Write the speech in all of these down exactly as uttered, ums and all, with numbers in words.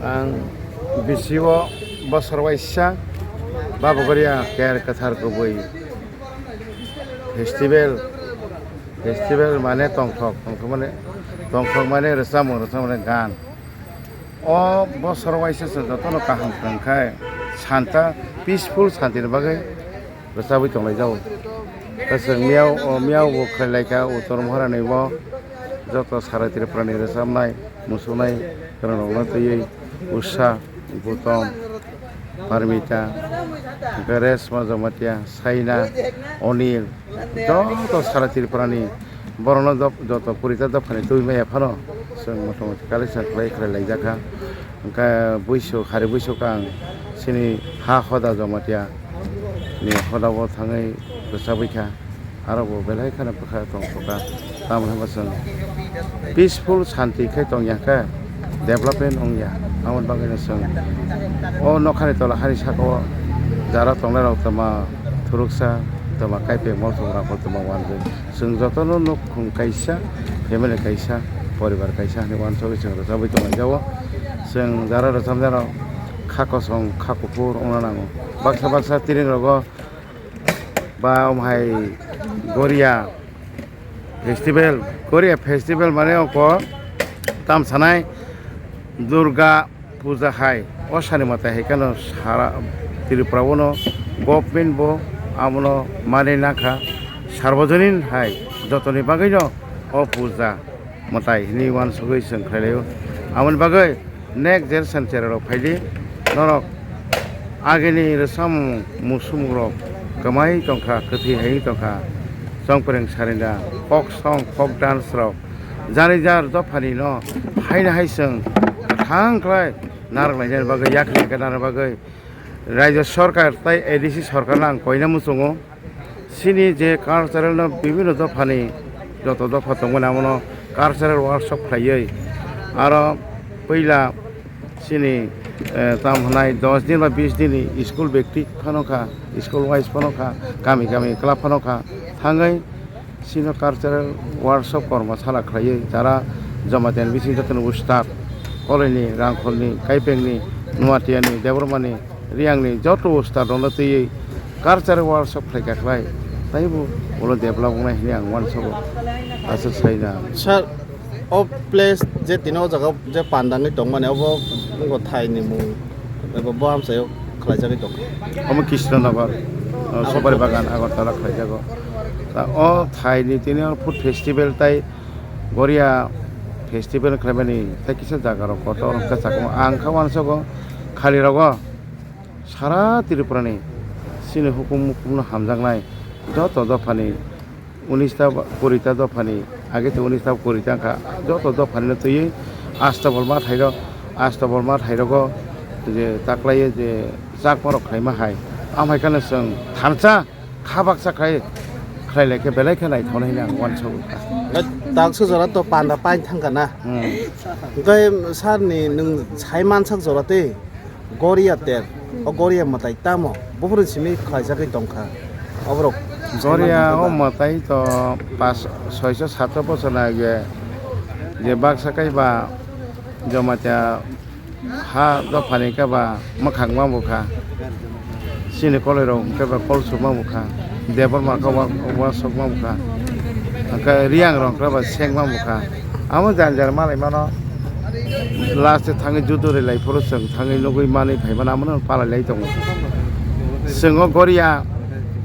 Ang bisi o bosor waisa Baba Goria Ker Kwthar Kubui Festival, festival mane tongthok, tongthok mane, tongthok mane rwchapmung, rwchapmung mane gan. O bosor waisa se jotono kaham kwrwng khe santa, peaceful santi ni bagwi rwchabwi tonglaijao. Kwchwng miyao, o miyao bo khlai laikha Uttor Mohorani bo joto sara Tripurani rwchabnai, muchunai, kwrwng rokno twiwi Usha, Gutom, Parmita, hwnkhe Reshma Jamatia, Saina, Onil, joto sara Tripurani borokno job-, joto kurita dophani twi maya phano chwng motamoti collection khlai khlai laijakha. Hwnkhe buisu, hari buisu kang chini ha hoda Jamatia ni hoda o thangwi rwchabwi kha. Aro bo belai kheno bwkha tongthokha. Tamo hwnba chwng peaceful, santi khe tongya khe development wngya. Aboni bagwino chwng o nokhani tola hani saka o jara tongnai rok twma thuruksa, twma kaipeng, mothok, raphol, twma wanjwi. Chwng jotono nukhung kaisa, family kaisa, poribar kaisa hinwi uansugwi chwng rwchabwi tonglaijao. Chwng jara rwchabnai rok kha kosong, kha kuphur wngna nango. Baksa baksa tiring rogo ba omo hai Goria festival, Goria festival mane oko tam sanai Durga puja hai, o sani mwtai hai kheno sara Tripura o no government bo abono manwi nangkha, sarbojonin hai jotoni bagwi no o puja mwtai hinwi uansugwi chwng khlai laio. Aboni bagwi next generation chera rok phaidi norok agini rwchapmung muchungmung rok kwmai tongkha, kwthwi hai tongkha, chongpreng sarinda, folk song, folk dance rok jani jar dophani no haino hai chwng thang khlai narwk lainani bagwi, yakni khe narwk bagwi raijyo sorkar tei A D C sorkarno ang koina muchungo. Chini je cultural no bibhinno dophani joto dopha tongmani abono cultural workshop khlaiwi aro puila chini, eh, tam hwnai dos din ba bis din ni school bekti phano kha, school wise phano kha, kami kami club phano kha, thangwi chini cultural workshop kormo sala khlaiwi jara Jamatia ni bisingo jotono ustad, Koloini, Rangkholni, Kaipengni, Nuatiani, Debbarmani, Riangni joto ustad rokno twiwi cultural workshop khlai kha khlai, taibo ulo develop wngnai hinwi ang uansugo, aswk sai na. Sir, o place je tini o jaga je pandani tongmani, obo wngkha thaini mung, ebo bo amchaio khlaijagwi tong. Omo Krishnanagar, uh, Supari Bagan, Agartala khlaijago. Ta o thaini tini o food festival tai Goria festival khlaimani tei kisa jaga rok kotor wngkha chakma. Ang kha uansugo khali rogo sara Tripura ni chini hukum mukum no hamjaknai joto dophani unis ta ba kuri ta dophani, age to unis ta kuri ta wngkha, joto dophani no twiwi Astabol ma thairok, Astabol ma thairogo je taklaio je chakma rok khlaima hai, amhai kheno chwng thansa kha baksa khai khlai lai khe belai khe naithoknai hinwi ang uansugo. Taksa jora to panda pain thangkha na. Hmm. Hwnkhe sir ni nwng sai mansak jora tei Goria ter, o Goria mwtai tamo buphuru simi khlaijagwi tongkha. Oborok Goria o mwtai to pas, soiso sato bosor na age je baksa kai ba Jamatia ha dophani khe ba mwkhang ma bukha. Chini koloi rok hwnkhe ba kol sukma bukha. Debbarma khe wa, wa sokma bukha. Hwnkhe Riang rok hwnkhe ba sengma bukha. Amo jan jan malai mano last thangwi judo rilai phuru chwng thangwi nugwi manwi phai mano, amono palai lai tongo. Chwng o Goria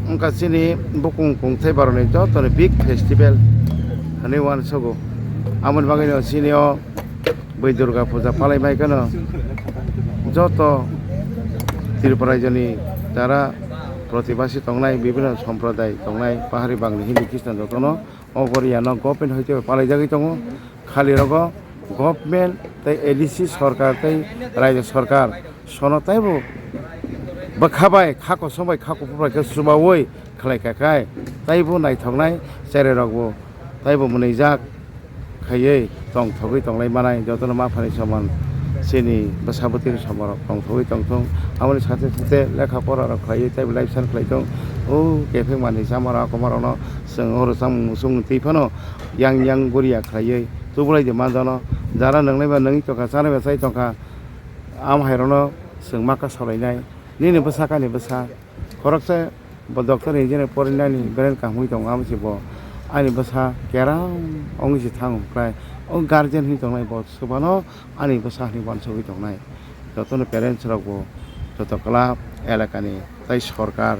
wngkha chini bukung kungthai baroni jotoni big festival hinwi uansugo. Amoni bagwino chini o Bui Durga puja palai mai kheno joto Tripura rajyoni jara protibasi tongnai, bibhinno somproday tongnai, pahari, Bangli, Hindi, Christian jotono o Goria no government hoite bai palai jagwi tongo. Khali rogo government tei A D C sorkar tei rajya sorkar sono taibo bwkha bai, kha kosom bai, kha kuphur bai khe chubaui khlai kha khai taibo naithoknai cherai rokbo taibo mwnwijak khaiwi tongthogwi tonglai manai, jotono ma phani soman chini bwsa bwtwini somarok tongthogwi tongthung. Aboni sate sate lekha pora rok khlaiwi teibo life sign khlai thung. O kepheng manwi chamarok akomarokno chwng oro chamung muchung twi phano yang yang goria khlaiwi tubulai de manjano. Jara nwngnai ba nungwi tongkha, chanai ba chai tongkha. Am hairokno chwng ma kasaulainai, nini bwsa kani bwsa, khoroksa bo doctor engineer porinani brain kaham wngwi tongo, amo se bo ani bwsa keram wngwi se thango, hwnkhe o guardian hinwi tongnai bo swbano ani bwsa hinwi uansugwi tongnai. Jotono parents rokbo joto club elakani tei sorkar,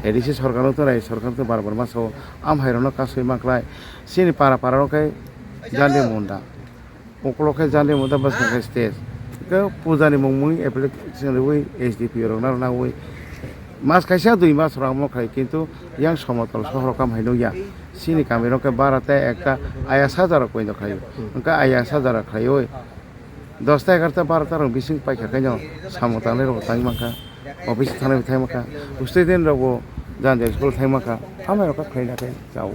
A D C sorkarno tei rai sorkarno bar bar ma sao, am hairokno kasui ma klai, chini para para rok khe jandi munda. Ukolok khe jani munda bwskang khe stage. Hwnkhe puja ni mung mui application riui S D P O rok naro naui mas kaisa dui mas rok amo khai, kintu yang somotol sohor kam hai nukya. Chini kami rok khe bara tei ekta ayas hajar rok poino khlaio. Hwnkhe ayas hajar rok khlaioi dos ta egar ta baro ta rok bising paikha khe no samung tangnai rok tang mankha. Office thanai thai mankha. Student rok bo jani school thai mankha. Amai rok khe khlaina khe chao.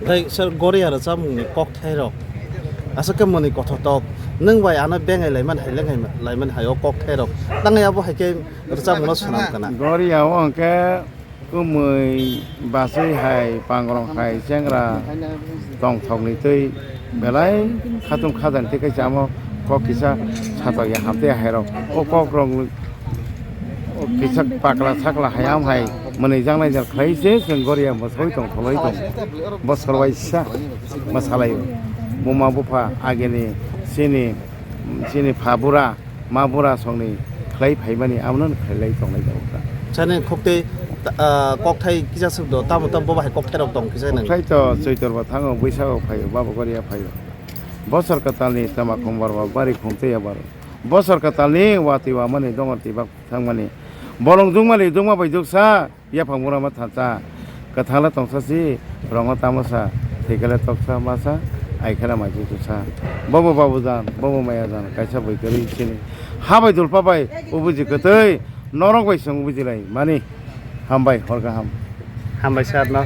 Tei sir, Goria rwchapmungni kokthai rok aswk khe mwnwi kothotok, nwng bai ano bengai laimani hai, lengai laimani hai o kokthai rok, tangwi abo hai khe rwchapmungno swnam kana. Goria o hwnkhe kwmwi bachwi hai, pangrong hai, chengra tongthokni twi belai khatung khajani twi khe chamo kok kisa satok ya hamtwi hai rok. O kok rok kisa pakla sakla hayam hai mwnwi jangnai jal khlai se chwng Goria mwsai tong tholai tong. Bosor waisa mwsalaio. Buma bupha agini chini, chini pha bura, ma bura songni khlai phaimani amno khlailai tonglai jago kha. Sani khokte, ah, kokthai kisa swk do, tamo tamo bo bahai kokthai rok tong kisa nang. Kokthai to Choitor bo thango, Baisago phaio, babo Goria phaio. Bosor kwtalni tama khumbar ba bari khumtwi ya baro. Bosor kwtalni watwi wamani dongor twi bak thangmani. Bolong dungmani dungma bai duksa, yaphang mura ma thansa. Kwthangla tongsa si, rongo tamosa, thwikhala toksa masa, aikhela maji tuksa. Bobo babujan, bobo mayajan, kaisa bui kwrwi sini. Ha bai dulpa bai, ubuji kwtwi, norok bai song ubuji lai mani. Hambai, hor kaham. Hambai sir no.